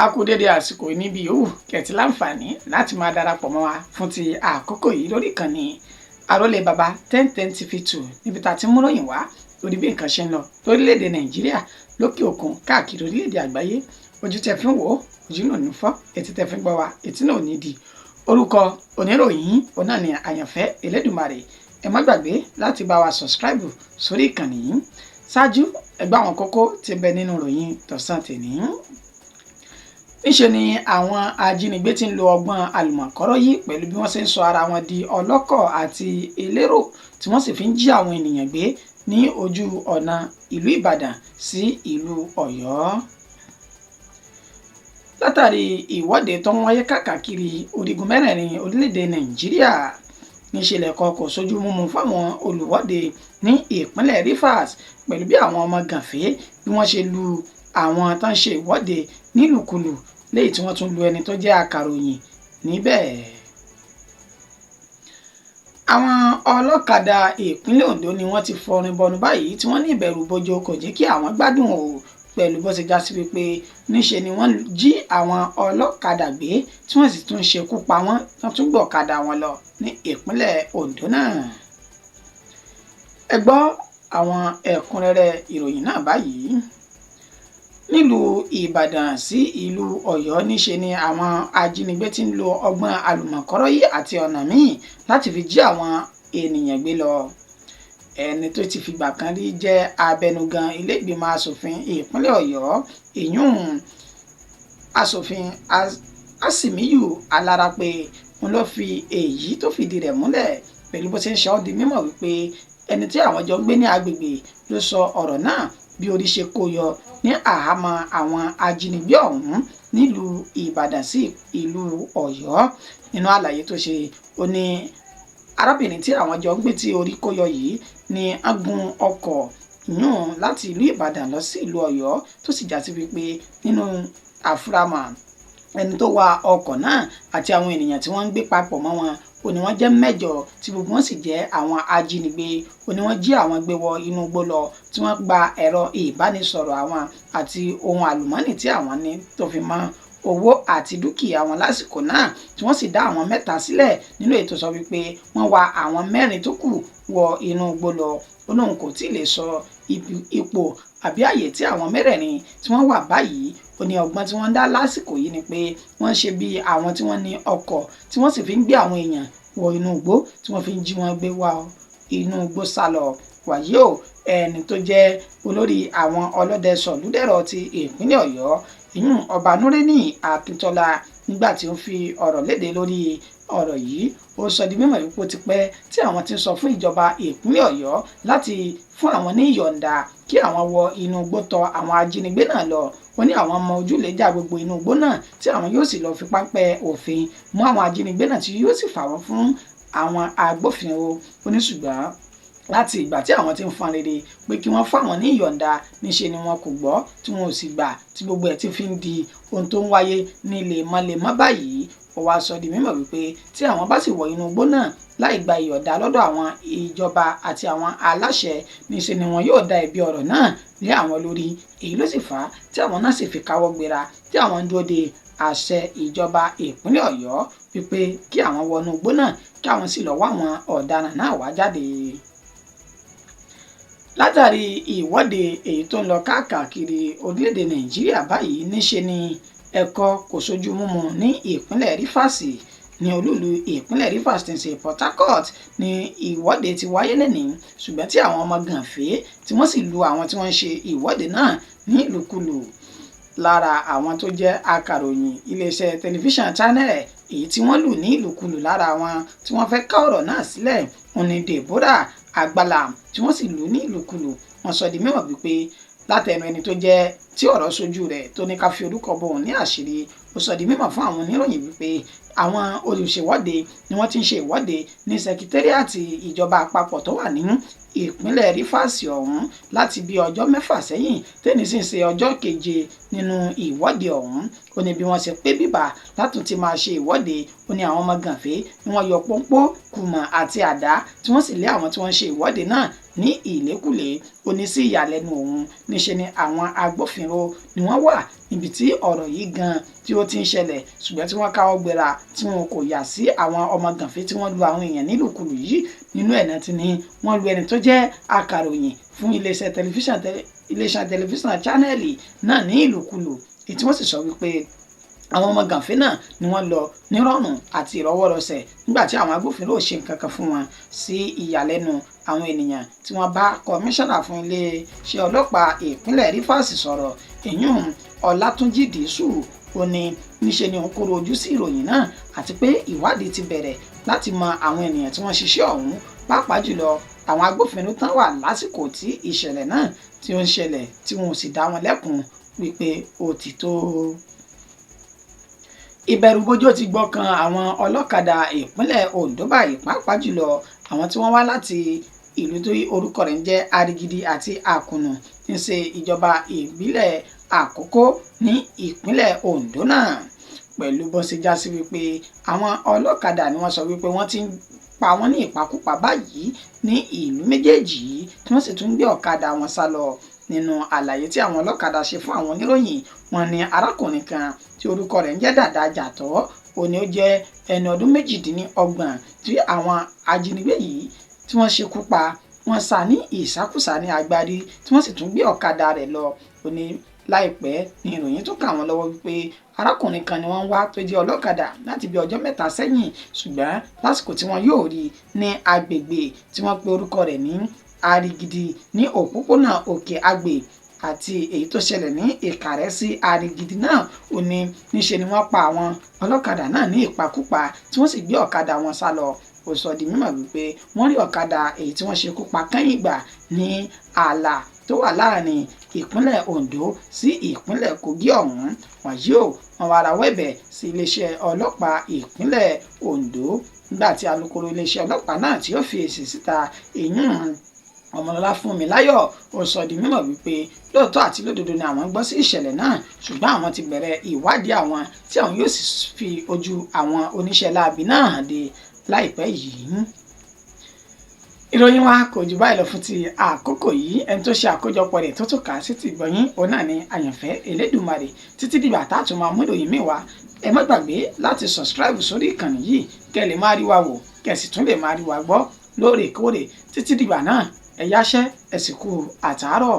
A kú dédé àsìkò yìí níbi yòówù kẹ̀tì láǹfààní láti máa darapọ̀ mọ́ wa fún ti àkókò yìí lórí ìkànnì Arólé Baba 1010 TV 2, níbi tá a ti mú ròyìn wá lórí bí nǹkan ṣe ń lọ lórílẹ̀‐èdè Nàìjíríà, lókè òkun, káàkiri orílẹ̀‐èdè àgbáyé. Ojú tẹ fi ń wò ó, ojú náà ní fọ́. Etí tẹ fi ń gbọ́ wa, etí náà ò ní di. Orúkọ oníròyìn òun náà ni Àyànfẹ́ Elédùmarè. Ẹ má gbàgbé láti bá wa subscribe sórí ìkànnì yìí. Ṣáájú, ẹ gbọ́ àwọn kókó tí ń bẹ nínú ìròyìn tọ̀sán tèní. Níṣe ni àwọn ajínigbé ti ń lo ọgbọ́n àlùmọ̀kọ́rọ́ yìí pẹ̀lú bí wọ́n ṣe ń sọ ara wọn di ọlọ́kọ̀ àti elérò, tí wọ́n sì fi ń jí àwọn ènìyàn gbé ní ojú ọ̀nà ìlú Ìbàdàn sí ìlú Ọ̀yọ́. Látàrí ìwọ́de tó ń wáyé káàkiri orígun mẹ́rẹ̀ẹ̀rin orílẹ̀-èdè Nàìjíríà, níṣẹ́ lẹ́kọ̀ọ́ kò sójú mímu fáwọn olùwọ́de ní ìpínlẹ̀ Rivers, pẹ̀lú bí àwọn ọmọ gànfẹ́ bí wọ́n ṣe lu àwọn tó ń ṣe ìwọ́de nílùkulù, léyìí tí wọ́n tún lu ẹni tó jẹ́ akàròyìn níbẹ̀. Àwọn ọlọ́kadà ìpínlẹ̀ Ondo ni wọ́n ti fọrin bọnu báyìí, tí wọ́n ní ìbẹ̀rù bojo kò jẹ́ kí àwọn gbádùn o, pẹ̀lú bó ṣe já sí wípé níṣe ni wọ́n jí àwọn ọlọ́kadà gbé, tí wọ́n sì tún ṣekú pa wọ́n, tán tún gbọ̀kadà wọn lọ ní ìpínlẹ̀ Ondo náà. Ẹ gbọ́ àwọn ẹ̀kúnrẹ́rẹ́ ìròyìn náà báyìí. Nílùú Ìbàdàn sí ìlú Ọ̀yọ́, níṣe ni àwọn ajínigbé ti ń lo ọgbọ́n àlùmọ̀kọ́rọ́yí àti ọ̀nà míì láti fi jí àwọn ènìyàn gbé lọ. Ẹni tó ti fìgbà kan rí jẹ́ abẹnugan ilé-ìgbìmọ̀ asòfin ìpínlẹ̀ Ọ̀yọ́, ìyún Asòfin Asimiyu Alárápé, ń lọ fi èyí tó fìdí rẹ̀ múlẹ̀ pẹ̀lú bó ṣe ń sọ ọ́ di mímọ̀ wípé ẹni tí àwọn jọ ń gbé ní agbègbè ló sọ ọ̀rọ̀ náà, bí orí ṣe kó yọ ní àhámọ́ àwọn ajínigbé ọ̀hún nílùú Ìbàdàn sí ìlú Ọ̀yọ́. Nínú àlàyé tó ṣe, ó ní arábìnrin tí àwọn jọ ń gbé tí orí kó yọ yìí ní gun ọkọ̀ yún láti ìlú Ìbàdàn lọ sí ìlú Ọ̀yọ́, tó sì já sí wípé nínú àfúrámà ẹni tó wa ọkọ̀ náà àti àwọn ènìyàn tí wọ́n ń gbé papọ̀ mọ́ wọn, ó ní wọ́n jẹ́ 8, tí gbogbo wọn sì jẹ́ àwọn ajínigbé. Ó ní wọ́n jí àwọn gbé wọ inú igbó lọ, tí wọ́n gba ẹ̀rọ ìbánisọ̀rọ̀ àwọn àti ohun àlùmọ́ọ́nì tí àwọn ní, tó fi mọ́ owó àti dúkìá wọn lásìkò náà, tí wọ́n sì dá àwọn 3 sílẹ̀ nínú ètò, sọ wípé wọ́n wa àwọn 4 tó kù wọ inú igbó lọ. Ó lóun kò tí ì lè sọ ipò àbí àyè tí àwọn mẹ́rẹ̀ẹ̀rin tí wọ́n wà báyìí. Ó ní ọgbọ́n tí wọ́n ń dá lásìkò yìí ni pé wọ́n ń ṣe bí àwọn tí wọ́n ní ọkọ̀, tí wọ́n sì fi ń gbé àwọn èèyàn wọ inú igbó, tí wọ́n fi ń jí wọn gbé wá inú igbó sá lọ. Wàyí o, ẹni tó jẹ́ olórí àwọn ọlọ́dẹ sọ̀lúdẹ̀rọ̀ ti ìpínlẹ̀ Ọ̀yọ́, ìyún Ọba Nureni Akíntọ́lá, nígbà tí ó fi ọ̀rọ̀ léde lórí ọ̀rọ̀ yìí, ó sọ di mímọ̀ wípé ó ti pẹ́ tí àwọn ti ń sọ fún ìjọba ìpínlẹ̀ Ọ̀yọ́ láti fún àwọn ní ìyọ̀ǹda kí àwọn wọ inú igbó tọ̀ àwọn ajínigbé náà lọ. Ó ní àwọn ọmọ ojúlẹ̀jà gbogbo inú igbó náà, tí àwọn yóò sì lọ fi páńpẹ́ òfin mú àwọn ajínigbé náà, tí yóò sì fà wọ́n fún àwọn agbófinró. Ó ní ṣùgbọ́n láti ìgbà tí àwọn ti ń fọn rere pé kí wọ́n fáwọn ní ìyọ̀ǹda, níṣe ni wọn kò gbọ́, tí wọn ò sì gbà, tí gbogbo ẹ̀ ti fi ń di ohun tó ń wáyé ní lemọ́lemọ́ báyìí. Ó wáá sọ di mímọ̀ wípé tí àwọn bá sì wọ inú igbó náà láì gba ìyọ̀ǹda lọ́dọ̀ àwọn ìjọba àti àwọn aláṣẹ, níṣe ni wọn yóò da ẹ̀bi ọ̀rọ̀ náà lé àwọn lórí. Èyí ló sì fà á tí àwọn náà sì fi káwọ́ gbéra, tí àwọn ń dúró de àṣẹ ìjọba ìpínlẹ̀ Ọ̀yọ́ wípé kí àwọn wọnú igbó náà, kí àwọn sì lọ́ọ́ wá àwọn ọ̀daràn náà wá jáde. Látàrí ìwọ́de èyí tó ń lọ káàkiri orílẹ̀-èdè Nàìjíríà báyìí, níṣe ni ẹ̀kọ́ kò sójú mímu ní ìpínlẹ̀ Rivers. Ní olúùlú ìpínlẹ̀ Rivers tí ń ṣe Port Harcourt ní ìwọ́de ti wáyé lẹ́nìí, ṣùgbọ́n tí àwọn ọmọ gànfẹ́ tí wọ́n sì lu àwọn tí wọ́n ń ṣe ìwọ́de náà ní ìlùkulù. Lára àwọn tó jẹ́ akàròyìn iléeṣẹ́ tẹlifíṣàn Channel èyí tí wọ́n lù ní ìlùkulù, lára wọn tí wọ́n fẹ́ ká ọ̀rọ̀ náà sílẹ̀, òun ni Deborah Agbala, tí wọ́n sì lù ní ìlùkulù. Wọ́n sọ di mímọ̀ wípé látẹnu ẹni tó jẹ́ tí ọ̀rọ̀ sojú rẹ̀, tó ní ká fi orúkọ bò òun ní àṣírí, ó sọ di mímọ̀ fún àwọn oníròyìn wípé àwọn olùṣèwọ́de ni wọ́n ti ń ṣe ìwọ́de ní sẹkítẹ́rìàtì ìjọba àpapọ̀ tó wà ní ìpínlẹ̀ Rivers ọ̀hún láti bí ọjọ́ 6 sẹ́yìn, tẹ́ni sì ń ṣe ọjọ́ 7 nínú ìwọ́de ọ̀hún. Ó ní bí wọ́n ṣe pé bíbà látún ti máa ṣe ìwọ́de, ó ní àwọn ọmọ gànfẹ́ ni wọ́n yọ pọ́npọ́, kùmọ̀ àti àdá, tí wọ́n sì lé àwọn tí wọ́n ń ṣe ìwọ́de náà ní ìlékùlé. Ó ní sí ìyàlẹ́nu òun, níṣe ni àwọn agbófinró ni wọ́n wà níbi tí ọ̀rọ̀ yìí gan tí ó ti ń ṣẹlẹ̀, ṣùgbọ́n tí wọ́n káwọ́ gbéra tí wọn kò yà sí àwọn ọmọ gànfẹ́ tí wọ́n lu àwọn èèyàn nílùkulù yìí. Nínú ẹ̀ náà ti ní wọ́n lu ẹni tó jẹ́ akàròyìn fún iléeṣẹ́ tẹlifíṣàn Channel náà ní ìlùkulù, èyí tí wọ́n sì sọ wípé àwọn ọmọ gànfẹ́ náà ni wọ́n lọ nírọ̀rùn àti ìrọwọ́rọsẹ̀ nígbà tí àwọn agbófinró ò ṣe nǹkan kan fún wọn. Sí ìyàlẹ́nu àwọn ènìyàn tí wọ́n bá kọmíṣánná fún iléeṣẹ́ ọlọ́pàá ìpínlẹ̀ Rivers sọ̀rọ̀, ìyún Ọlátúnjì Dìísù, ó ní níṣe ni òun kóró ojú sí ìròyìn náà àti pé ìwádìí ti bẹ̀rẹ̀ láti mọ àwọn ènìyàn tí wọ́n ṣiṣẹ́ ọ̀hún, pàápàá jùlọ àwọn agbófinró tán wà lásìkò tí ìṣẹ̀lẹ̀ náà tí ó ń ṣẹlẹ̀, tí wọn ò sì dá wọn lẹ́kun wípé ó ti tó. Ìbẹ̀rùbojo ti gbọ́kàn àwọn ọlọ́kadà ìpínlẹ̀ Ondo báyìí, pàápàá jùlọ àwọn tí wọ́n wá láti ìlú tó orúkọ rẹ̀ ń jẹ́ Arigidi àti Àkùnù, tí ń ṣe ìjọba ìbílẹ̀ Àkókó ní ìpínlẹ̀ Ondo náà, pẹ̀lú bó ṣe já sí wípé àwọn ọlọ́kadà ni wọ́n sọ wípé wọ́n ti ń pa wọ́n ní ìpakúpa báyìí ní ìlú méjèèjì yìí, tí wọ́n sì tún gbé ọ̀kadà wọn sá lọ. Nínú àlàyé tí àwọn ọlọ́kadà ṣe fún àwọn oníròyìn, wọ́n ní arákùnrin kan tí orúkọ rẹ̀ ń jẹ́ Dàda Jàtọ́, òní ó jẹ́ ẹni ọdún 28, tí àwọn ajínigbé yìí tí wọ́n ṣekú pa, wọ́n sá ní ìsákúsá ní agbárí, tí wọ́n sì tún gbé ọ̀kadà rẹ̀ lọ. Ó ní láìpẹ́ ní ìròyìn tún kà wọ́n lọ́wọ́ wípé arákùnrin kan ni wọ́n ń wá tó jẹ́ ọlọ́kadà láti bí ọjọ́ 3 sẹ́yìn, ṣùgbọ́n lásìkò tí wọ́n yóò rí ní agbègbè tí wọ́n pe orúkọ rẹ̀ ní Arigidi ní òpópónà Òkè Àgbè àti èyí tó ṣẹlẹ̀ ní Ìkàrẹ́ sí Arigidi náà, ó ní níṣe ni wọ́n pa àwọn ọlọ́kadà náà ní ìpakúpa, tí wọ́n sì gbé ọ̀kadà wọn sá lọ. Ó sọ di mímọ̀ wípé wọ́n rí ọ̀kadà èyí tí wọ́n ṣekú pa kẹ́yìn gbà ní ààlà tó wà láàrin ìpínlẹ̀ Ondo sí ìpínlẹ̀ Kogi ọ̀hún. Wàyí o, wọ́n wá rawọ́ ẹ̀bẹ̀ sí iléeṣẹ́ ọlọ́pàá ìpínlẹ̀ Ondo. Nígbà tí alukoro iléeṣẹ́ ọlọ́pàá náà tí ó fi èsì síta, ìyún Ọmọlọ́lá Fúnmiláyọ̀, ó sọ di mímọ̀ wípé lóòótọ́ àti lódodo ni àwọn gbọ́ sí ìṣẹ̀lẹ̀ náà, ṣùgbọ́n àwọn ti bẹ̀rẹ̀ ìwádìí àwọn, tí àwọn yóò sì fi ojú àwọn oníṣẹ́ láabi náà hàn dé láìpẹ́ yìí. Ìròyìn wa kò jù báyìí lọ fún ti àkókò yìí. Ẹni tó ṣe àkójọpọ̀ rẹ̀ tó tún kà á sí ti gbọ̀nyìn, òun náà ni Àyànfẹ́ Elédùmarè. Títí dìgbà tá a tún máa mú ìròyìn míì wá, ẹ má gbàgbé láti subscribe sórí ìkànnì yìí, kẹ́ lè máa rí wa wò, kẹ́ sì tún lè máa rí wa gbọ́ lóòrèkóòrè. Títí dìgbà náà, ẹ yáṣẹ́, ẹ sì kú àtàárọ̀.